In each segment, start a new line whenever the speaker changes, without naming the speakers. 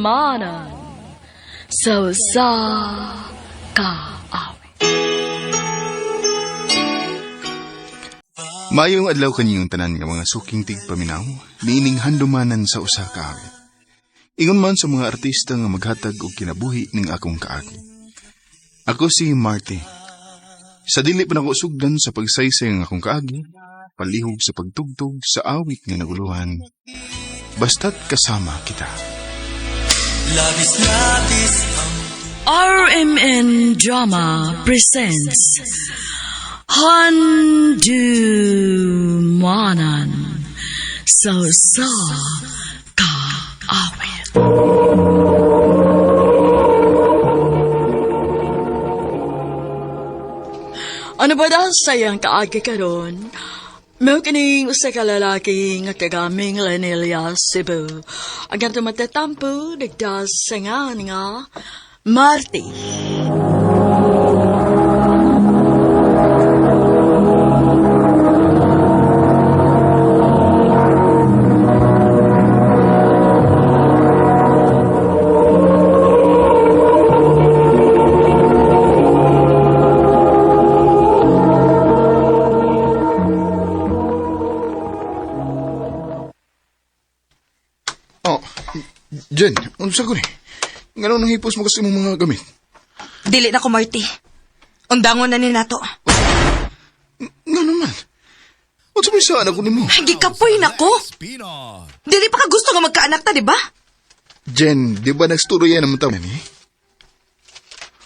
Handumanan sa usa ka awit.
Maayong adlaw kaninyong tanan nga mga suking tigpaminaw, niining handumanan sa usa ka awit. Ingon man sa mga artista nga maghatag og kinabuhi ning akong kaagi. Ako si Marty. Sa dili pa nako sugdan sa pagsaysay ng akong kaagi, palihog sa pagtugtog sa awit nga naguluhan. Basta't kasama kita.
RMN Drama presents Handumanan sa usa ka awit. Ano ba daw sayang kaagi karon? Mao kining usa ka lalaki nga kagaming Lanilla, Cebu. Ang kanto matatampo, nagdasangan nga Marty.
Oh, Jen, unsa ko ni? Ngano nang hipos mo kasi imong mga gamit?
Dili na ko, Marty. Undangon na ni nato.
Ngano man? Unsa may saan ako nimo?
Gikapoy na ko. Dili pa ka gusto nga magkaanak ta, di ba?
Jen, di ba nagsturya naman tao ni?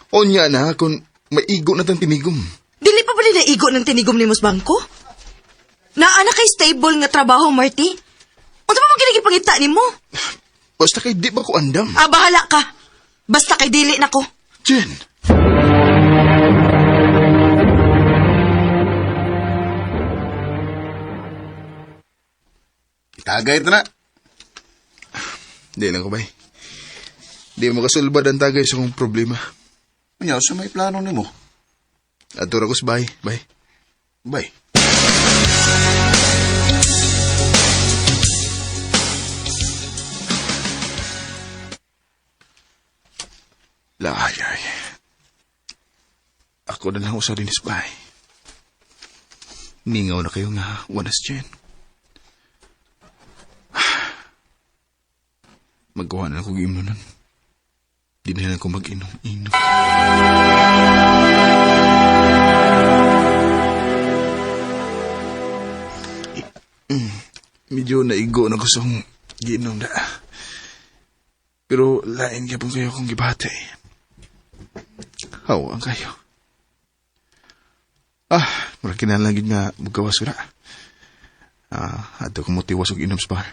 Onya na kung maigo na tang tinigom.
Dili pa bali naigo ng tinigom ni Mus Bangko? Naa na kay stable nga trabaho, Marty. Unsa pa man kini gipangita nimo?
Basta kay di ba ko andam?
Ah, bahala ka. Basta kay dili na ko.
Jen!
Tagay ito na.
Di lang ko bay. Di makasulbad ang tagay sa kong problema.
Unya, sa may plano nimo?
Atura ko sa bahay, bay.
Bay.
Laay, Ako na lang usa din sa bahay. Ningaw na kayo nga, wanas Jen. Magawa na lang kong imno nun. Di na lang ko mag-inom-inom. Medyo naigo na ko sa akong giinom na. Pero lain ka pong kayo kung gibate. Haw, ang kayo. Ah, mura kinahanglan gid nga mugawas ko na. Ah, adto ko motiwas og inom sa bar.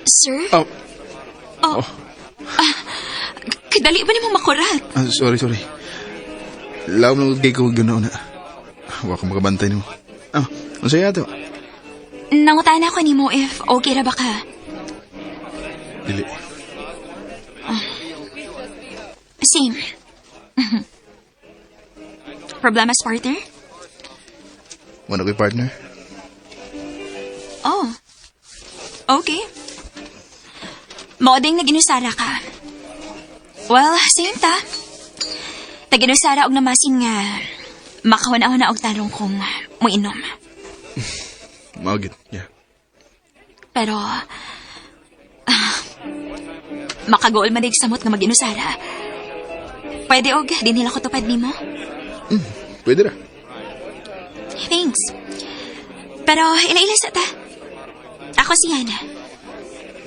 Sir?
Oh,
Oh. Kadali ba nimo makurat?
ah, sorry, sorry. Laom lang kay ko ganaw na. Wa ko makabantay nimo. Ah, unsay ato?
Nangutana ko nimo if okay ra ba ka.
Dili.
Same. Problema sa partner?
Wala ko'y partner.
Oh. Okay. Mao ding nag-inusara ka. Well, same ta. Tag-inusara og namasin nga makawan-aw na og tarong kung muinom.
Mao gid. Yeah.
Pero, makagool man dig samot nga mag-inusara. Pwede og, di nila ko tupad nimo.
Pwede ra.
Thanks. Pero ila-ila sa ta. Ako si Hannah.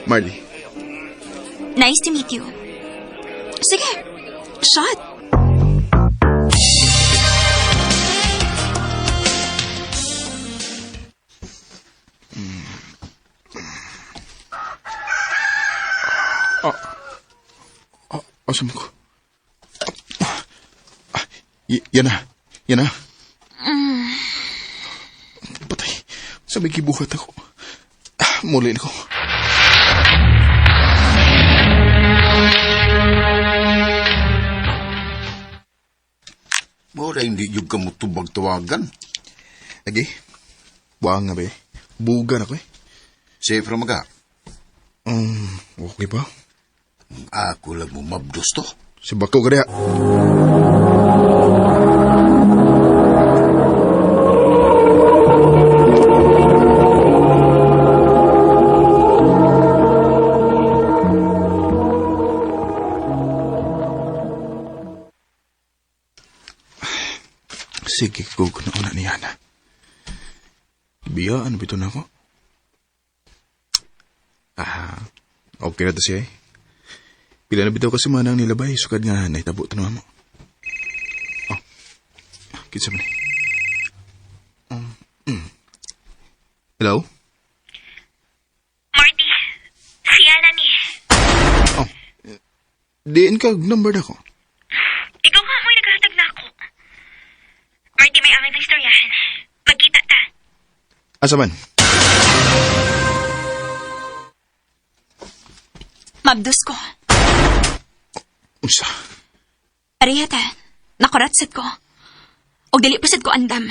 Marley.
Nice to meet you. Sige, shot.
Asa mo ko? Ah, yan na. Yan na. Patay. Sa may gibuhat ako. Ah, muli na ko.
Mura hindi yung ka mutubag tawagan.
Lagi. Buang nga ba eh. Buga na ko eh.
Safe ra maga.
Okay ba?
Ako lang mo mabdos to.
Si Bako ka diha. Sige, gugo na una niya na. Biyaan, bito na ako. Ah, okay na to siya eh. Pila na bitaw kasi manang nilabay, sukad nga naitabo to na mo. Oh, kinsa man eh. Hello?
Marty, si Ana ni.
Oh, diin ka number na ko.
Ikaw nga mo'y naghahatag na ako. Marty, may angay ng istoryahan. Magkita ta.
Asa man?
Mabdos ko.
Unsa?
Pareha ta. Nakurat sad ko. Og dili pa sad ko andam.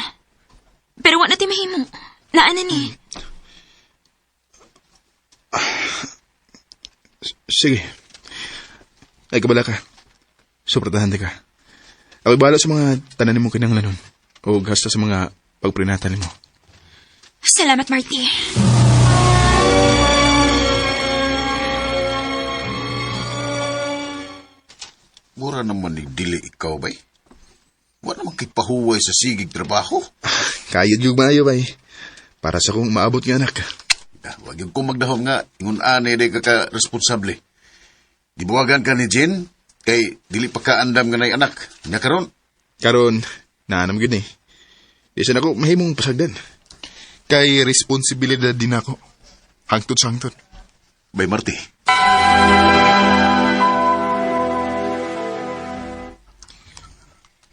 Pero wa na ti mahimo. Naana ni.
Sige. Ay, kabala ka. Suportahan di ka. Ako'y bahala sa mga tanan mo kinanglanon. O gasta sa mga pagprinatan nimo.
Salamat, Marty.
Mura naman ni dili ikaw bay. Wa naman kay pahuway sa sigig trabaho.
Kayod yung maayo, bay. Para sa kong maabot nga anak.
Ah, wag yung kong magdahom nga, ingon ani day ka ka-responsable. Gibuwagan ka ni Jen, kay dili pa kaandam nga nay anak. Nya karon,
Karon, naanam gud ni. Di sa nako mahimong pasagdan. Kay responsibilidad din ako. Hangtod sa hangtod.
Bay Marty.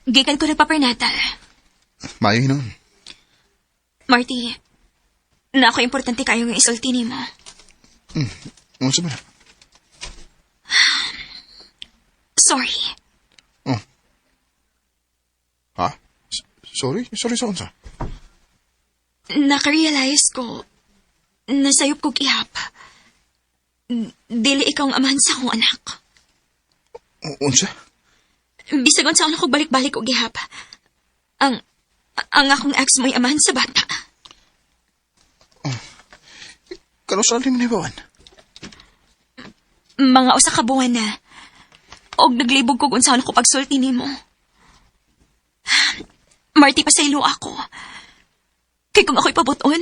Gikan ko nagpapernatal.
Maayo hinuon.
Marty, na ako importante kayo nga isulti nimo.
Unsa man?
Sorry.
Oh. Ha? Sorry? Sorry sa unsa?
Nakarealize ko, nasayop kog ihap. Dili ikaw ang amahan sa akong anak.
Unsa?
Bisag unsa ako balik-balik og ihap. Ang akong ex mo'y amahan sa bata.
Kano sa alim ni Bawan?
Mga usa ka buwan na. Og naglibog kog unsa ako pagsulti nimo. Marty, pasaylo ako. Kay kung ako'y pabuton,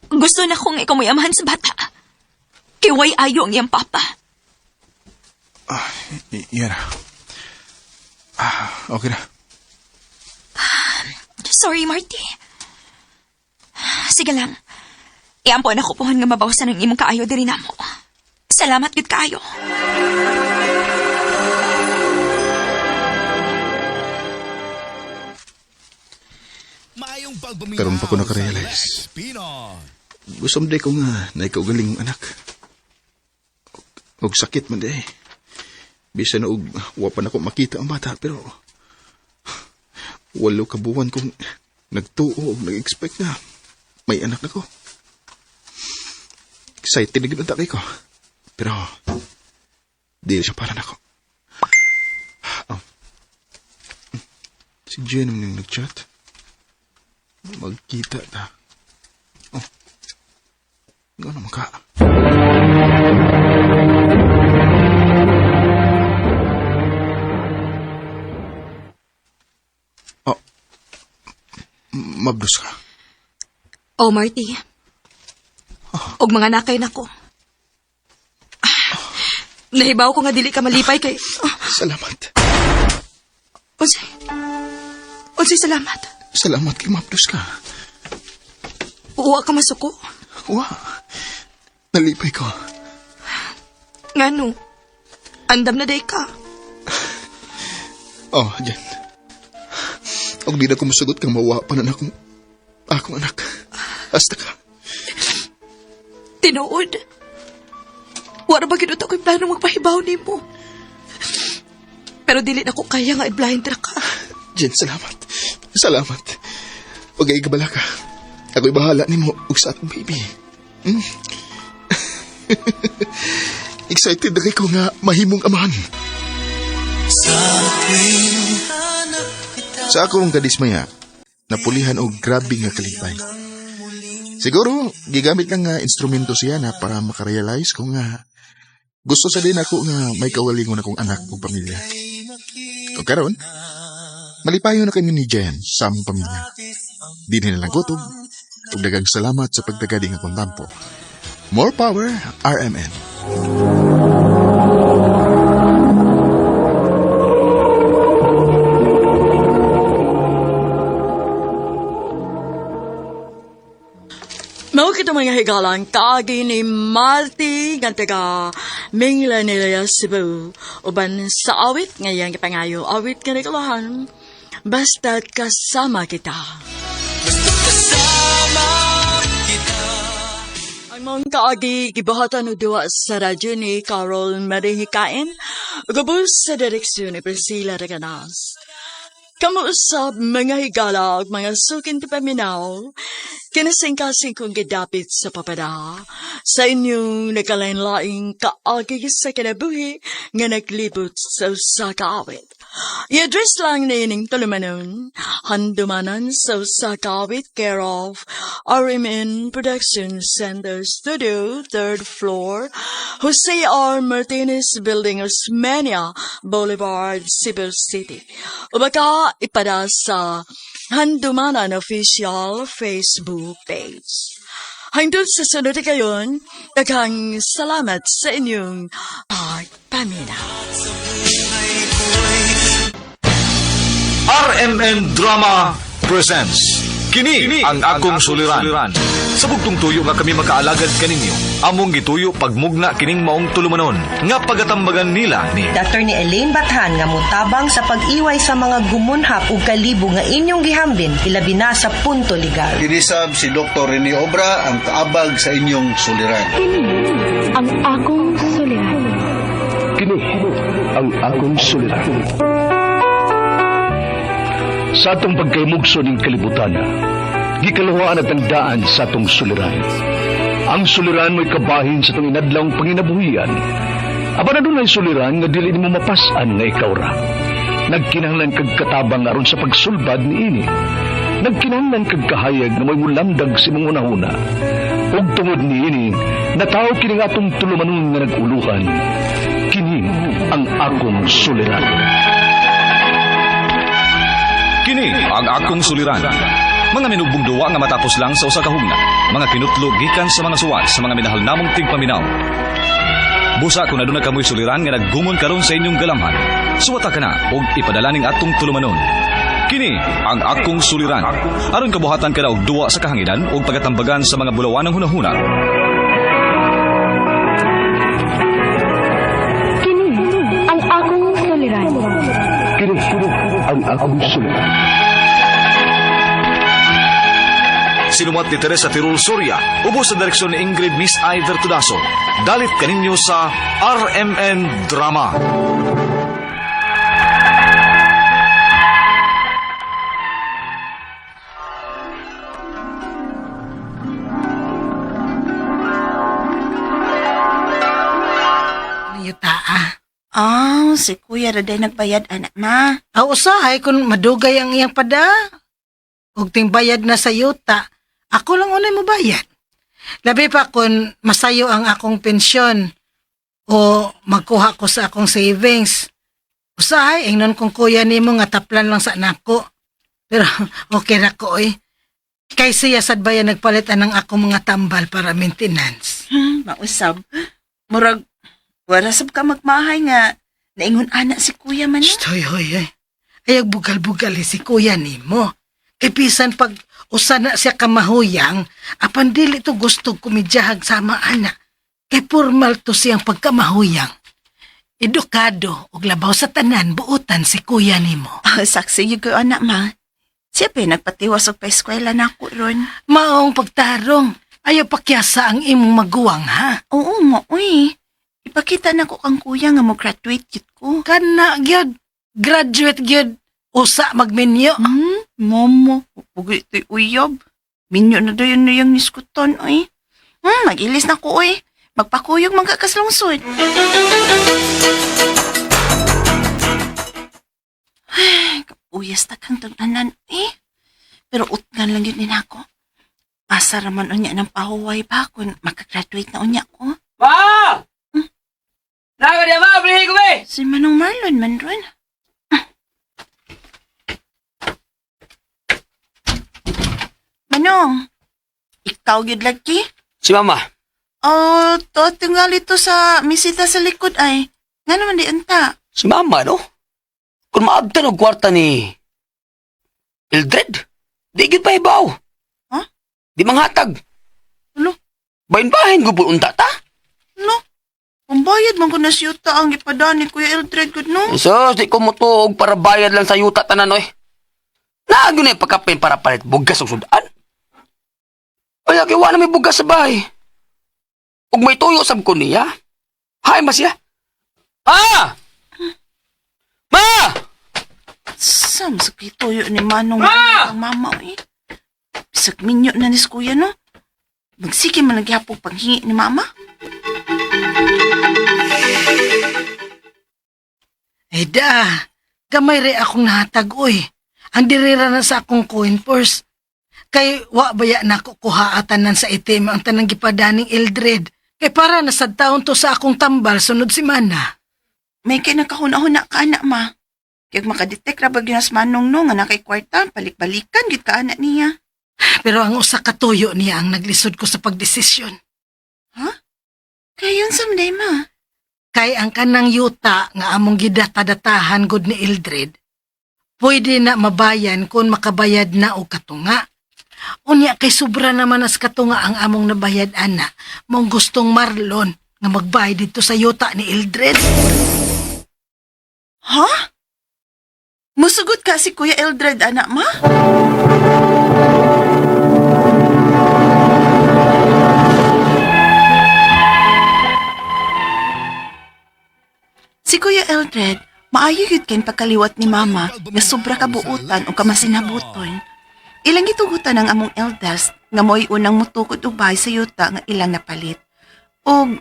gusto na kong ikaw mo'y amahan sa bata. Kay way ayo ang iyang papa.
Yan na. Ah, okay na.
Sorry, Marty. Sige lang. Iampo na ko pohon nga mabawasan ang imong kaayo diri namo. Salamat gud kaayo.
Karon pa ko nakarealize. Gusto mo ko nga na ikaw galing anak. Og sakit man di. Bisan og wa pa nako makita ang bata pero 8 ka buwan kong nagtuo og nag-expect na may anak na ko. Excited na gid ang ko. Pero di siya para nako. Oh. Si Jen ang nag-chat. Magkita ta. Oh. Nga naman ka. Oh. Mabdos ka.
Oh, Marty. Og mga nakay nako. Nahibaw ko nga dili ka malipay kay... Oh,
Salamat.
unsay? Unsay salamat.
Salamat kay mabdos ka.
Uwa ka masuko.
Wa. Nalipay ko.
Ngano? Andam na day ka.
Oh, Jen. Og di na ko musugot kang mawa pa na akong anak. Hasta ka.
Tinuod. Wala ba gid ako'y plano magpahibaw nimo? Pero dili na ko kaya nga i-blind ra ka.
Jen, salamat. Salamat. Huwag ay kabala ka. Ako'y bahala nimo ug sa atong baby. Hmm? Excited na kay ko nga mahimong amahan. Sa akong kadismaya, napulihan og grabe nga kalipay. Siguro, gigamit lang nga instrumento siya na para makarealize ko nga gusto sa din ako nga may kawalingon akong anak ug pamilya. Ug karon, malipayon na kami ni Jen sa among pamilya. Di na lang gutob. Ug daghang salamat sa pagtagading akong tampo. More power, RMN.
Mao kita mga higalang kaagi ni Marty nga taga Mingla nila Cebu. Uban sa awit ngayang gipangayo awit nga nikulahan. Basta't kasama kita. Ang mong kaagi gibuhatan og duwa sa radyo ni Carol Marihikain. Gubos sa direksyon ni Priscilla Reganas. Kamuusap mga higala ug mga sukin ti paminaw, kinasingkasing kong gidapit sa papada, sa inyong nagkalain-laing kaagi sa kinabuhi nga naglibot sa usa ka awit. I-address lang niining tulumanon, handumanan sa usa ka awit, care of RMN Production Center Studio, 3rd floor, Jose R. Martinez Building, Osmeña Boulevard, Cebu City. O baka ipada sa Handumanan Official Facebook page. Hangtod sa sunod kayon, daghang salamat sa inyong pagpaminaw.
RMN Drama Presents Kini ang akong suliran. Sa bugtong tuyo nga kami makaalagad kaninyo, among gituyo pagmugna kining maong tulumanon nga pagatambagan nila ni
Attorney Elaine Bathan nga motabang sa pag-iway sa mga gumunhap ug kalibo nga inyong gihambin ilabi na sa punto legal.
Kinisab si Dr. Rene Obra ang kaabag sa inyong suliran.
Ang akong suliran.
Kini ang akong suliran. Sa atong pagkaymugso ning kalibutan, gikaluhaan at ang daan sa atong suliran. Ang suliran mo'y kabahin sa atong inadlawng panginabuhian. Apan adunay suliran nga dili nimo mapas-an nga ikaw ra. Nagkinahanglan kag katabang aron sa pagsulbad niini. Nagkinahanglan kag kahayag nga mo'y mulamdag sa imong hunahuna. Ug tungod niini, natawo kini nga atong tulumanon nga nag-uluhan. Kini ang akong suliran.
Kini ang akong suliran. Mga minugbong duwa nga matapos lang sa usa ka hugna. Mga kinutlo gikan sa mga suwat sa mga minahal namong tigpaminaw. Busa kung aduna kamoy suliran nga naggumon karon sa inyong galamhan. Suwata ka na og ipadala ning atong tulumanon. Kini ang akong suliran. Aron kabuhatan ka na og duwa sa kahanginan ug pagatambagan sa mga bulawanang hunahuna.
Kini ang akong suliran.
Kini ang akong suliran.
Sinumat ni Teresa Tirul Soria, ubos sa direksyon ni Ingrid Miss Iver Tudaso. Dalit kaninyo sa RMN Drama.
Yuta ah.
Ah, si Kuya Raday nagbayad, anak ma.
Aw usahay kung madugay ang iyang pada. Ug ting bayad na sa yuta, ako lang unay mo bayad. Labi pa kung masayo ang akong pensyon o magkuha ko sa akong savings. Usahay, ingnon kong kuya nimo nga taplan lang sa nako. Pero okay ra ko oy. Kay siya sad baya nagpalit anang akong mga tambal para maintenance.
Mausab. Murag, wala sab ka magmahay nga. Naingon anak si Kuya man.
Shh, hoy, hoy, hoy. Ayag bugal-bugal eh, si kuya nimo. Kay bisan pag usa na siya kamahuyang, apan dili to gusto kumidyahag sama ana. Kay formal to siyang pagkamahuyang. Edukado ug labaw sa tanan buotan si kuya nimo.
Ah, saksi yun ko, anak ma. Siya pa nagpatiwas og paeskwela na ako ron.
Maong pagtarong, ayaw pakyasa ang imong maguwang ha.
Oo mo, uy. Ipakita na ko kang kuya nga mo graduate yun ko.
Kana gyud, graduate gyud, usa magminyo.
Momo, Gwapo gyud to'y uyab. Minyo na dayon na yung niskuton, oy. Mag-ilis na ko, oy. Magpakuyog man ka kaslungsod. Ay, kapuyas ta kang tag-anan, eh. Pero utgan lang yun din ako. Asa raman unya ng pahuway ba kung makagraduate na unya ko.
Ma! Naga diya ma, bilhin ko be!
Si Manong Marlon man ron. Manong, ikaw gyud lagi?
Si mama.
Oh, to tingali to sa misita sa likod ay. Nga naman di anta.
Si mama, no? Kung maabtan og kwarta ni Eldred, di gyud pa ibaw.
Huh?
Di manghatag.
Ano?
Bahin-bahin gupon unta ta.
No. Pambayad man ko na siyuta ang ipadani Kuya Eldred gud no.
Sus, di ko motuog para bayad lang sa yuta tanan, oy. Naagyo na ipakapin para palit bugas og sudan. Ay, kay wala may bugas sa bahay. Ug may tuyo sab ko niya. Hay ba siya? Ah! Ma!
Sam sa kituyo ni Manong
Ma!
ang mama eh. Bisag minyo na ni si Kuya no. Magsige man lang gihapon panghingi ni Mama.
Eh da, gamay re akong nahatag oy. Ang dirira na sa akong coin purse. Kay wa baya nako kuha tanan sa itim ang tanang gipadaning Eldred. Kay para nasad taon to sa akong tambal sunod semana.
May kay nakahuna-huna ka anak ma. Kaya makadetect ra ba gyud na si Manong no nga nakay kwarta, balik-balikan gyud ka anak niya.
Pero ang usa ka tuyo niya ang naglisod ko sa pagdesisyon.
Kayon sa man ma.
Kay ang kanang yuta nga among gidatadatahan gud ni Eldred, pwede na mabayan kung makabayad na og katunga. Unya kay sobra naman as katunga ang among nabayad ana, mong gustong Marlon nga magbayad dito sa yuta ni Eldred.
Ha? Musugot ka si Kuya Eldred anak ma? Si Kuya Eldred, maayo yun kay pagkaliwat ni Mama nga sobra kabuutan o kamasinabuton. Ilang gitugutan ang among eldest nga mo'y unang mutukod og bahay sa yuta nga ilang napalit. Og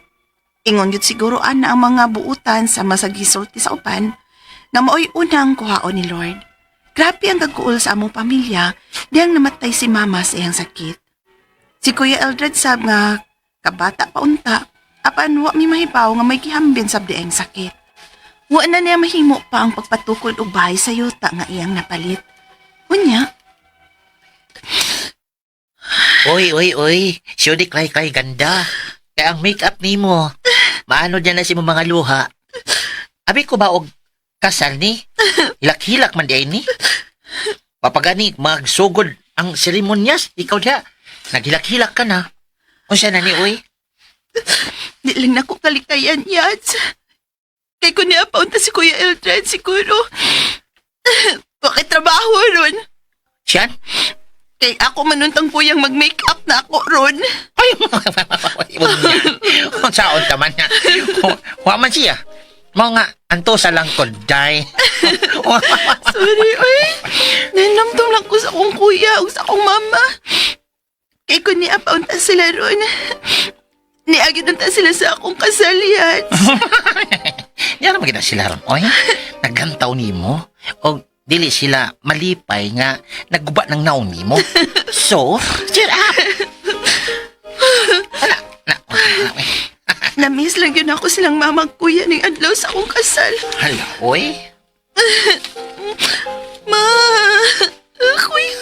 ingon yun siguro ana ang mga buutan sa masagisulti sa uban nga mao'y unang kuhaon ni Lord. Grabe ang kagkuol sa among pamilya diyang namatay si Mama sa iyang sakit. Si Kuya Eldred sab nga kabata pa unta, apan wa mi mahibaw nga may gihambin sab dieng sakit. Wa na niya mahimo pa ang pagpatukod og bahay sa yuta nga iyang napalit. Unya,
Oy, oy, oy. Siyodi klay klay ganda. Kaya ang make-up nimo. Maano dyan na si mo mga luha. Abi ko ba og kasal ni? Hilak-hilak man di ay ni. Papagani magsugod ang seremonyas. Ikaw diha. Naghilak-hilak ka na. Unsa na ni oy?
di lang nako kalikayan, Yads. Kay ko niya paunta si Kuya Eldred siguro. Bakit trabaho ron?
Siyan?
Kay ako manuntang kuyang mag-make-up na ako ron.
Ay, unsaon ta man nga. Wa man siya. Mao nga, anto sa lang ko, day.
Sorry, oy. Nanamdam lang ko sa akong kuya o sa akong mama. Kay ko niya paunta sila ron. Niagid unta sila sa akong kasal, Yads.
Yan naman kita sila ron, oy. Naggantaw nimo. O dili sila malipay nga nagguba ng naon nimo. So, cheer up! Ala, na, na, oy.
Namiss lang yun ako silang mama at kuya ning adlaw sa akong kasal.
Hala, oy.
Ma! Kuya!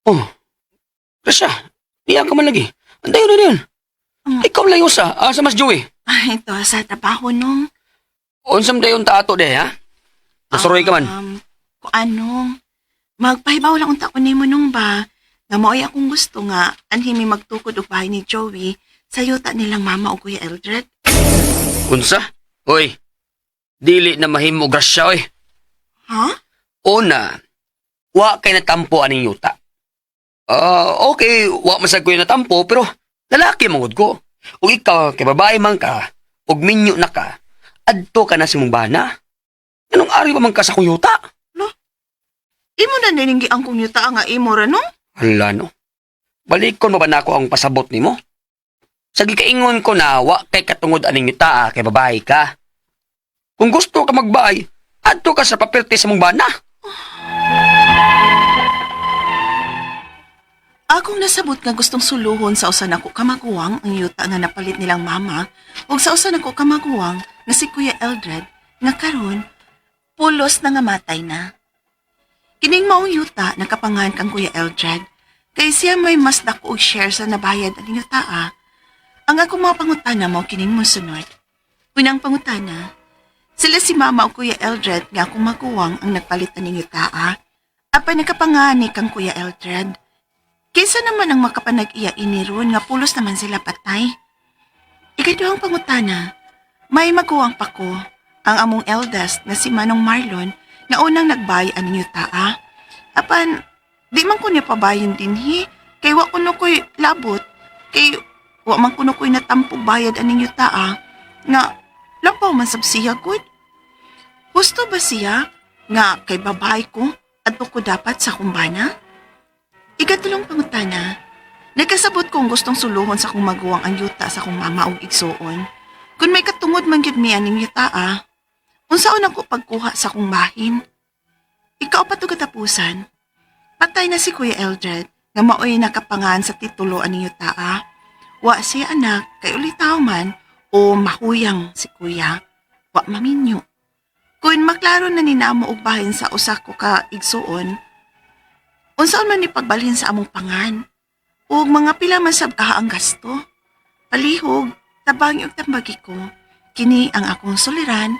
Oh, Rasha, niya ka man lagi. Ang dayon na yun. Ikaw lang yung sa, sa mas Joey.
Ay, ito sa trabaho nung.
Unsam dayon ta ato de, ha? Masuroy ka man.
Kung anong, magpahibaw lang unta ko nimo nung ba, nga mao'y akong gusto nga, anhi mi magtukod og bahay ni Joey sa yuta nilang mama o Kuya Eldred.
Unsa? Oy, dili na mahimo grasya, oy.
Ha?
Una, wa kay natampo aning yuta. Ah, okay, wa man sad ko yung natampo, pero lalaki mangud ko. Ug ikaw, kay babae man ka, ug minyo na ka, adto ka na sa imong bana. Anong ari pa man ka sa akong yuta?
Imo na nining giangkong yuta nga imo ra, no?
Hala, no. Balikon mo ba na ako ang pasabot nimo? Sa gikaingon ko na wa kay katungod aning yuta ah, kay babae ka. Kung gusto ka magbay, adto ka sa paperte sa mong bana.
Akong nasabot nga gustong suluhon sa usa nako ka maguwang ang yuta nga napalit nilang mama ug sa usa nako ka maguwang nga si Kuya Eldred nga karon pulos na nga matay na. Kining maong yuta nakapangan kang Kuya Eldred kay siya may mas dako og share sa nabayad aning yuta ah. Ang akong mga pangutana mao kining mosunod. Unang pangutana, sila si Mama o Kuya Eldred nga akong maguwang ang nagpalit aning yuta ah. Apan nakapangani kang Kuya Eldred. Kaysa naman ang makapanag-iya ini ron nga pulos naman sila patay. Ikaduhang pangutana, may maguwang pa ko, ang among eldest na si Manong Marlon nga unang nagbay aning yuta ah. Apan, di man ko niya pabayon dinhi, kay wa kuno ko'y labot, kay wa man kuno ko'y natampog bayad aning yuta ah, nga lapaw man sab siya gud. Husto ba siya nga kay babae ko adto ko dapat sa kumbana? Ikatulong pangutana, nagkasabot kong gustong suluhon sa kong maguwang ang yuta sa kong mama og igsuon. Kung may katungod man gyud mi aning yuta ah, unsaon ako pagkuha sa kong bahin? Ikaw pa to katapusan. Patay na si Kuya Eldred nga maoy nakapangan sa titulo aning yuta ah. Wa siya anak kay ulitaw man o mahuyang si Kuya. Wa maminyo. Kung maklaro na ninamo og bahin sa usa ko ka igsuon, unsaon man ni pagbalhin sa among pangan? Ug mga pila man sab kaha ang gasto? Palihog, tabangi og tambagi ko. Kini ang akong suliran.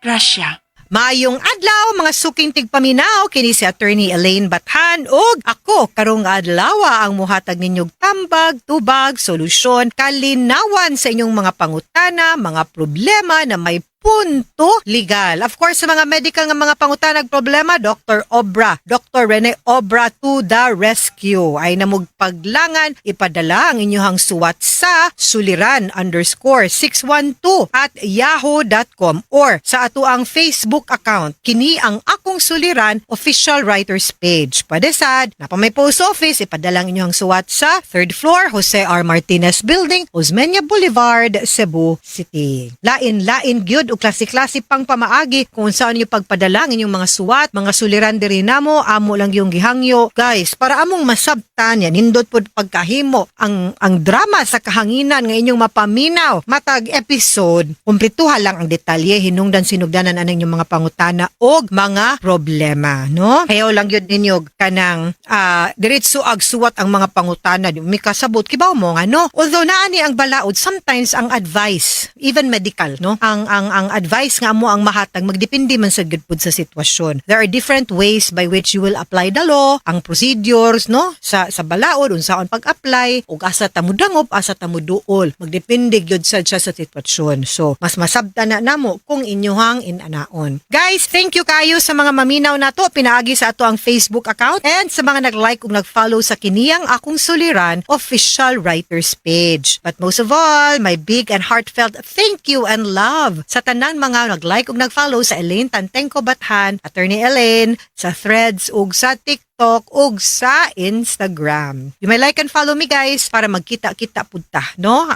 Gracia.
Maayong adlaw mga suking tigpaminaw, kini si Attorney Elaine Bathan ug ako karong adlaw ang muhatag ninyog tambag, tubag, solusyon, kalinawan sa inyong mga pangutana, mga problema na may punto legal. Of course, sa mga medical nga mga pangutanag problema, Dr. Obra, Dr. Rene Obra to the rescue. Ay namugpaglangan, ipadala ang inyong suwat sa suliran_612@yahoo.com or sa ato ang Facebook account. Kini ang Akong Suliran official writers page. Pwede sad, napa may post office, ipadala ang inyong suwat sa third floor, Jose R. Martinez Building, Osmeña Boulevard, Cebu City. Lain-lain gyud o klase-klase pang pamaagi kung saan niyo pagpadala ang inyong mga suwat, mga suliran diri namo, amo lang yung gihangyo. Guys, para among masabtan yan, nindot pod pagkahimo ang drama sa kahanginan nga inyong mapaminaw matag episode, kumpletuha lang ang detalye, hinungdan sinugdanan ang inyong mga pangutana og mga problema, no? Kayo lang yun ninyo kanang diretso ag suwat ang mga pangutana, di mi kasabot kibaw mo nga, no? Although naa ni ang balaod, sometimes ang advice, even medical, no? Ang advice nga mo ang mahatag magdepende man sa gud pud sa sitwasyon. There are different ways by which you will apply the law, ang procedures, no? Sa balaod unsaon pag-apply ug asa ta mudangop, asa ta muduol. Magdepende gyud sad siya sa sitwasyon. So, mas masabtan na namo kung inyohang inanaon. Guys, thank you kayo sa mga maminaw nato pinaagi sa ato ang Facebook account and sa mga nag-like ug nag-follow sa kiniyang Akong Suliran official writers page. But most of all, my big and heartfelt thank you and love sa tanan mga nag-like ug nag-follow sa Elaine Tantengco Bathan, Attorney Elaine, sa Threads ug sa TikTok ug sa Instagram. You may like and follow me, guys, para magkita-kita pud ta, no?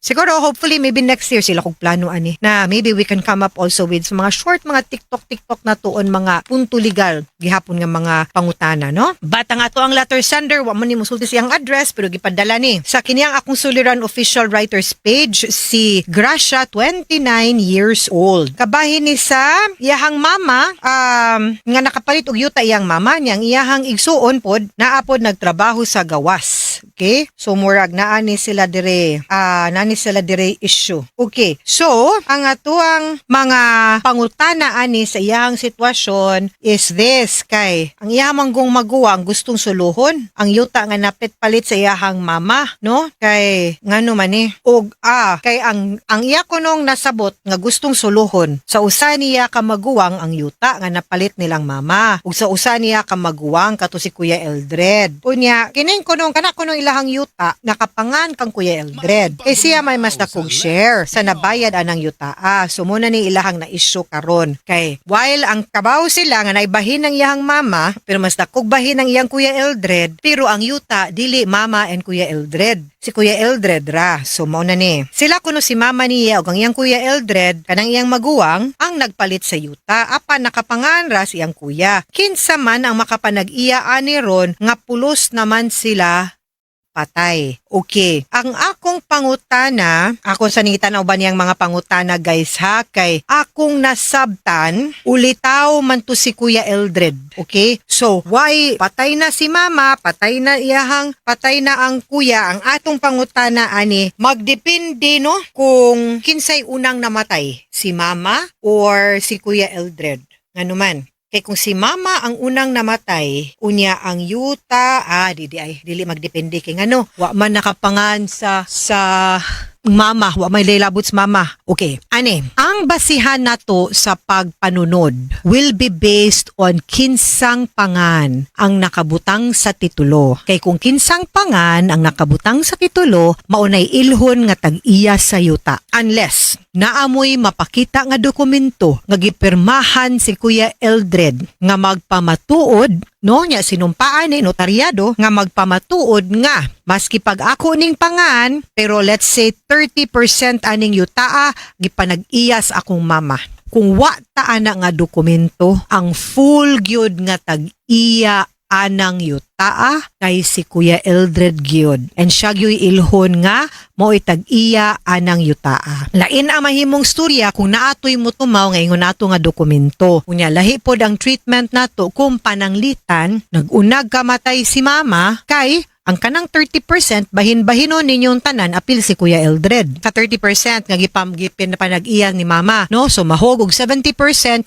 Siguro hopefully maybe next year sila kog plano ani na maybe we can come up also with sa mga short mga TikTok TikTok na tuon mga punto legal gihapon nga mga pangutana, no? But ang ato ang letter sender, wa man ni musulti siyang address pero gipadala ni sa kiniyang Akong Suliran official writers page si Gracia, 29 years old. Kabahin ni sa iyahang mama nga nakapalit og yuta iyang mama niyang iyahang igsuon pod naa pod nagtrabaho sa gawas. Okay? So murag naa ni sila dire, naa ni sila dire issue. Okay. So, ang atuang mga pangutana ani sa iyang sitwasyon is this, kay ang iyang manggong maguwang gustong suluhon ang yuta nga napit palit sa iyahang mama, no? Kay ngano man ni og kay ang iya kunong nasabot nga gustong suluhon sa usa niya ka maguwang ang yuta nga napalit nilang mama ug sa usa niya ka maguwang, kato si Kuya Eldred. Unya kining kunong kana kunong ilahang yuta nakapangan kang Kuya Eldred kay siya may mas dakog share sa nabayad anang yuta. So muna ni ilahang na issue karon, kay while ang kabaw sila nga naibahin ng iyahang mama, pero mas dakog bahin ang iyang Kuya Eldred, pero ang yuta dili mama and Kuya Eldred, si Kuya Eldred ra. So mao na ni sila kuno, si mama niya ug ang iyang Kuya Eldred, kanang iyang maguwang, ang nagpalit sa yuta, apan nakapangan ra si iyang kuya. Kinsa man ang makapanag-iya ani ron nga pulos naman sila patay? Okay. Ang akong pangutana, ako sa nitanaw ba niyang mga pangutana, guys, ha, kay akong nasabtan, ulitaw man to si Kuya Eldred. Okay? So, why patay na si mama, patay na iyahang, patay na ang kuya, ang atong pangutana ani, magdepende, no, kung kinsay unang namatay, si mama or si Kuya Eldred. Ngano man? Kay kung si mama ang unang namatay, unya ang yuta, di di ay dili magdepende kay ngano, wa man nakapangan sa mama, wa may labot sa mama. Okay. Ani, ang basihan nato sa pagpanunod will be based on kinsang pangan ang nakabutang sa titulo. Kay kung kinsang pangan ang nakabutang sa titulo, maunay ilhon nga tag-iya sa yuta. Unless naamoy mapakita nga dokumento nga gipirmahan si Kuya Eldred nga magpamatuod, no, nya sinumpaan ni notaryado nga magpamatuod nga maski pag ako ning pangan, pero let's say 30% aning yutaa gipanag-iyas akong mama. Kung wa ta ana nga dokumento, ang full gyud nga tag-iya anang yutaa kay si Kuya Eldred gyud. And siya gyud ilhon nga mo'y tag-iya anang yutaa. Lain ang mahimong storya kung naatoy mo tumaw nga ingon nato nga dokumento. Unya lahi pod ang treatment nato kung pananglitan nag-unag kamatay si mama, kay ang kanang 30% bahin-bahinon ninyong tanan apil si Kuya Eldred. Sa 30% nga gipam gipin na panag-iya ni mama, no? So mahog og 70%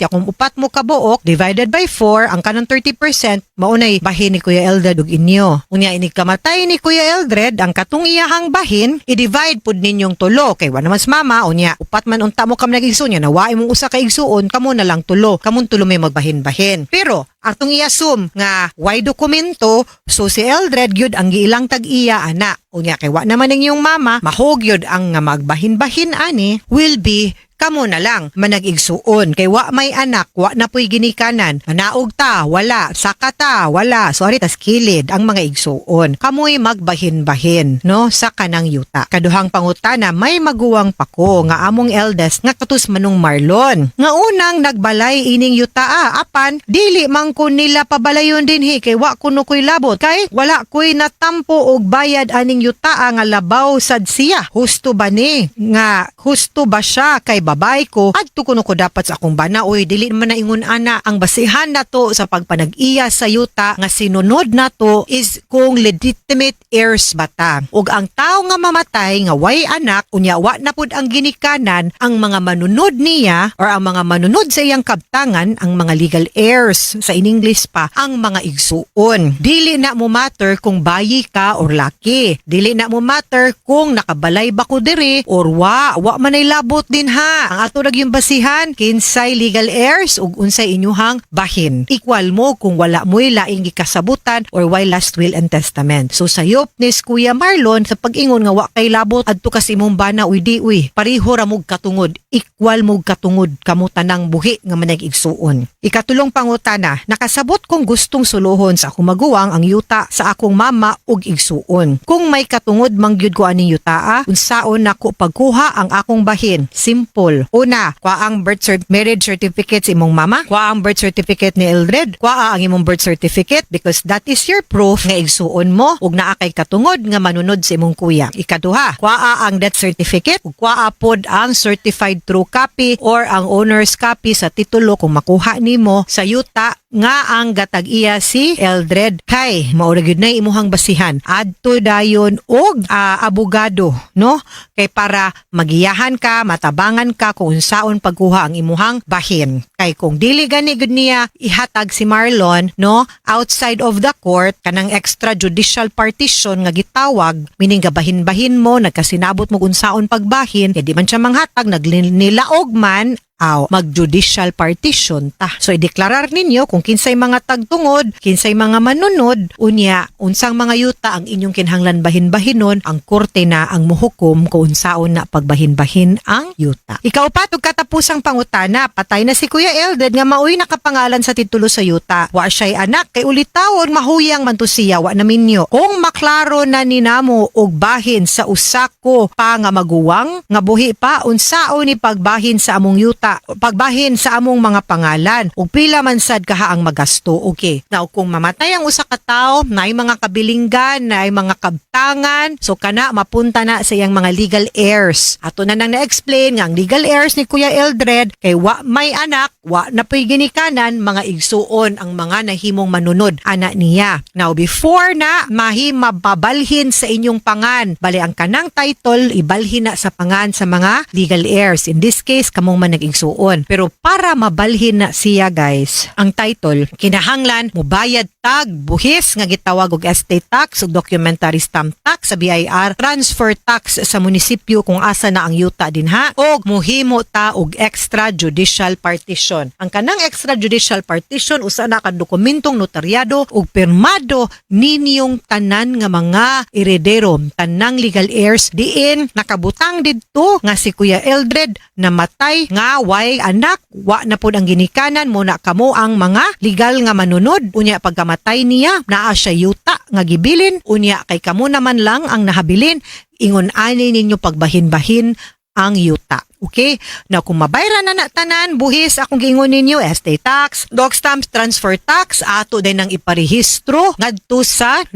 ya kung upat mo kabuok divided by 4, ang kanang 30% maunay bahin ni Kuya Eldred ug inyo. Unya inig kamatay ni Kuya Eldred, ang katong iyahang bahin i-divide pud ninyong tulo kay wa naman sa mama. Unya upat man unta mo kam nag-igsuon nya nawaay mong usa ka igsuon, kamo na lang tulo, kamon tulo may magbahin-bahin. Pero atong i-assume nga way dokumento, so si Eldred gyud ang giilang tag-iya ana. Unya kay wa naman ang iyong mama, mahog gyud ang nga magbahin-bahin ani will be kamo na lang manag-igsuon kay wa may anak, wa na puy ginikanan, manaog ta, wala, saka ta, wala, sorry, tas kilid ang mga igsuon, kamoy magbahin-bahin, no, sa kanang yuta. Kaduhang pangutana, may maguwang pa ko nga among eldest nga katus manong Marlon nga unang nagbalay ining yutaa, apan dili man ko nila pabalayon dinhi kay wa kuno koy labot, kay wala koy natampo og bayad aning yutaa nga labaw sad siya. Husto ba ni nga husto ba siya kay babay ko, adto kuno ko dapat sa akong bana? Oy, dili man na ingon ana. Ang basihan nato sa pagpanag-iya sa yuta nga sinunod nato is kung legitimate heirs bata. Ug ang tawo nga mamatay nga way anak, unya wa na pud ang ginikanan, ang mga manunod niya or ang mga manunod sa iyang kabtangan ang mga legal heirs, sa in English pa ang mga igsuon. Dili na mo matter kung bayi ka or laki, dili na mo matter kung nakabalay ba ko diri or wa, wa man ay labot din ha. Ang ato ra yung basihan, kinsay legal heirs ug unsay inyuhang bahin. Equal mo kung wala mo'y laing gikasabutan or way last will and testament. So sayop ni Kuya Marlon sa pag-ingon nga wa kay labot adto ka sa imong bana. Uy, di uy, pareho ra mog katungod, equal mog katungod kamo tanang buhi nga manag igsuon. Ikatulong pangutana, nakasabot kong gustong suluhon sa akong maguwang ang yuta sa akong mama ug igsuon. Kung may katungod mangyud ko aning yutaa, unsaon nako pagkuha ang akong bahin? Simple. Una, kuha ang birth marriage certificate sa imong mama, kuha ang birth certificate ni Eldred, kuha ang imong birth certificate because that is your proof nga igsuon mo ug naa kay katungod nga manunod sa imong kuya. Ikaduha, kuha ang death certificate ug kuha pod ang certified true copy or ang owner's copy sa titulo kung makuha nimo sa yuta. nga ang gatag-iya si Eldred kay mao ra gyud na imuhang basihan adto dayon og abogado, no, kay para magiyahan ka, matabangan ka kung unsaon pagkuha ang imuhang bahin. Kay kung dili gani gud niya ihatag si Marlon, no, outside of the court, kanang extrajudicial partition nga gitawag, meaning gabahin-bahin mo, nagkasinabot mo kung unsaon pagbahin, kay di man siya manghatag, nagnilaog man, aw mag-judicial partition ta. So ideklarar ninyo kung kinsay mga tagtungod, kinsay mga manunod, unya unsang mga yuta ang inyong kinahanglan bahin-bahinon, ang korte na ang muhukom kung unsaon na pagbahin-bahin ang yuta. Ikaupat ug katapusang pangutana, patay na si Kuya Eldred nga maoy nakapangalan sa titulo sa yuta. Wa siya'y anak kay ulitawon mahuyang man to siya, wa na minyo. Kung maklaro na ni namo og bahin sa usa ko pa nga maguwang nga buhi pa, unsaon ni pagbahin sa among yuta, pagbahin sa among mga pangalan ug pila man sad kaha ang magasto? Okay, now kung mamatay ang usa ka tawo, naay mga kabilinggan, naay mga kabtangan, so kana mapunta na sa iyang mga legal heirs. Ato na nang na-explain nga ang legal heirs ni Kuya Eldred, kay wa may anak, wa na po'y ginikanan, mga igsuon ang mga nahimong manunod ana niya. Now before na mahimababalhin sa inyong pangan, bali ang kanang title ibalhin na sa pangan sa mga legal heirs, in this case kamong man nag-igsuon. Pero para mabalhin na siya, guys, ang title, kinahanglan mubayad tag buhis nga gitawag og estate tax ug documentary stamp tax sa BIR, transfer tax sa munisipyo kung asa na ang yuta dinha, og muhimo ta og extrajudicial partition. Ang kanang extrajudicial partition, usa na ka dokumentong notaryado ug pirmado ninyong tanan nga mga eredero, tanang legal heirs, diin nakabutang didto nga si Kuya Eldred namatay nga way anak, wa na pod ang ginikanan, mo na kamo ang mga legal nga manunod. Unya pagkamatay niya, naa siya yuta nga gibilin, unya kay kamo naman lang ang nahabilin, ingon ani ninyo pagbahin-bahin ang yuta. Okay? Now, kung mabayran na na tanan, buhis akong giingon ninyo, estate tax, doc stamps, transfer tax, ato din ang iparehistro ngadto sa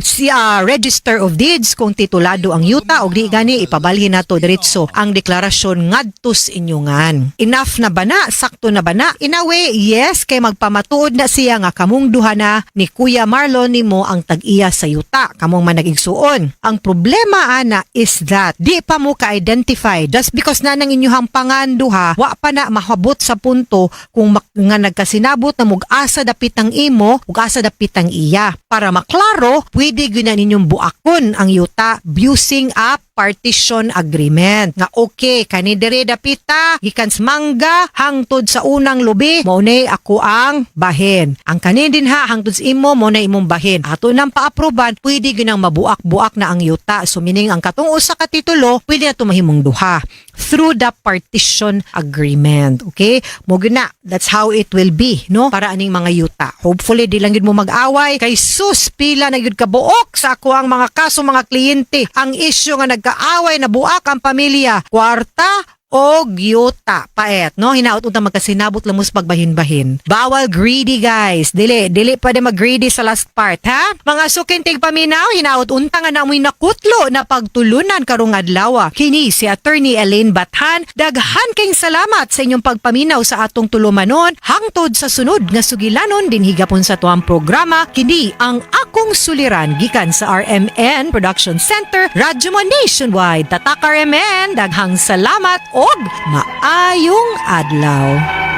Register of Deeds kung titulado ang yuta o di gani ipabalhin nato diretso ang deklarasyon ngadto sa inyungan. Enough na ba na? Sakto na ba na? In a way, yes, kay magpamatuod na siya nga kamong duha na ni Kuya Marlon nimo ang tag-iya sa yuta, kamong man nag-igsuon. Ang problema ana is that di pa mo ka-identify. Just because na nang inyuhang pangan duha, wa pa na mahabot sa punto kung nga nagkasinabot na mug-asa dapit ang imo ug asa dapit ang iya. Para maklaro, pwede gyud na ninyong buakon ang yuta using a partition agreement. Nga okay, kani dire dapita gikan sa mangga hangtod sa unang lubi, mao nay ako ang bahin. Ang kani dinha hangtod sa imo, mao na imong bahin. Ato nang paaproban, pwede gyud nang mabuak-buak na ang yuta. So meaning ang katong usa ka titulo, pwede na to mahimong duha through the partition agreement. Okay? Mo gyud na. That's how it will be, no? Para aning mga yuta. Hopefully di lang gyud mo mag-away kay sus, pila na gyud kabuok sa ako ang mga kaso, mga kliyente. Ang issue nga nagkaaway na buak ang pamilya, kwarta og yuta paet, no? Hinaot unta magkasinabot lang mo sa pagbahin-bahin. Bawal greedy, guys. Dili dili pwede mag-greedy sa last part, ha, mga suking tigpaminaw. Hinaot unta nga namoy nakutlo na pagtulunan karong adlaw. Kini si Attorney Elaine Bathan. Daghan kayong salamat sa inyong pagpaminaw sa atong tulumanon. Hangtod sa sunod nga sugilanon dinhi gapon sa tuang programa, kini ang Akong Suliran, gikan sa RMN Production Center, Radyo Mo Nationwide. Tatak RMN, daghang salamat og maayong adlaw.